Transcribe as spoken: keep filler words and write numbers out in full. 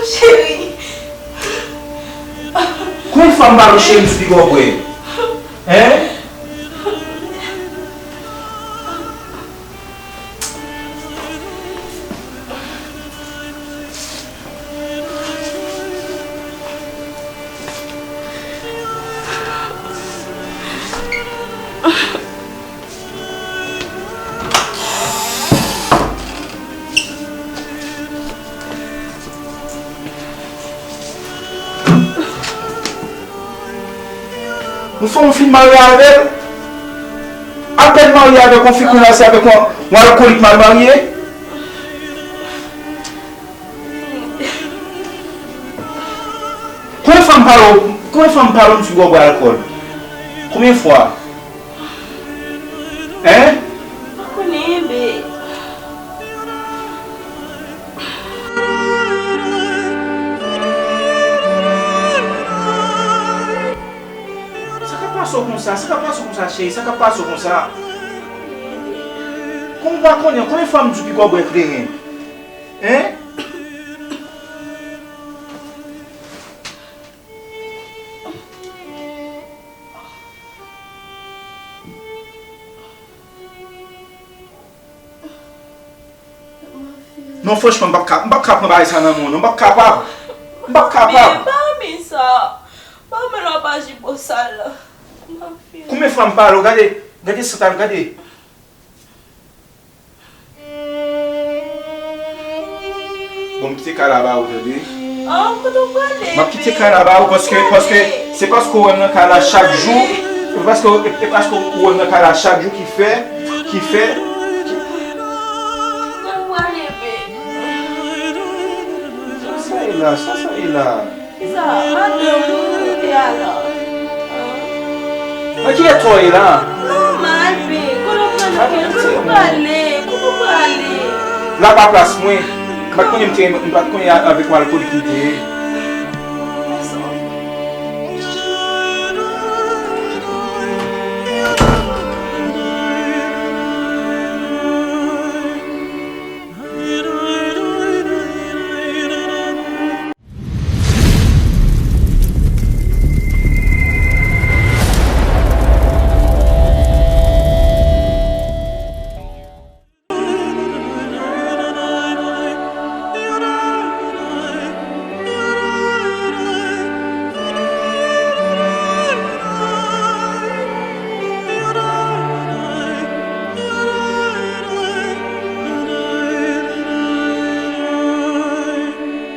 Cheri. Konbyen fwa m pale w cheri m sou pigòbwè? Hein? Yon fanm ou fin marye avè l, apèn marye avèk yon fi kounye a se avèk yon, yon alkolik mal marye. Konbyen fwa m pale w, konbyen fwa m pale w m sou pigòbwè alkòl? Konbyen fwa? Hein? Pa konnen, bebe. Sa k ap pase w konsa? Sa k ap pase w konsa, cheri? Sa k ap pase w konsa? Kòman w pa konnen? Konbyen fwa m di w pigòbwè kleren? Hein? Non, franchman, m p ap ka, m p ap ka pran bagay sa nan men w, non, m p ap kapab. M p ap kapab. Bebe, pa renmen sa. Pa renmen lè w ap aji bosal la. M pa fini. Konbyen fwa m pale w? Gade, gade santa, gade. Bon, m kite kay la ba ou, tande? Ah, kote w prale, bebe? M ap kite kay la ba ou paske, paske se paske w wè m nan kay la chak jou, e paske, e paske w wè m nan kay la chak jou ki fè, ki fè. Kote w prale, bebe? Sa sa ye la, sa sa ye la? Kisa? Madanm ou te a la? Nan ki eta w ye la? Nòmal, bebe. Kote w prale? Kote w prale? Kote w prale? La pa plas mwen. M pa t konnen m te, m pa t konnen avèk yon alkolik m te ye.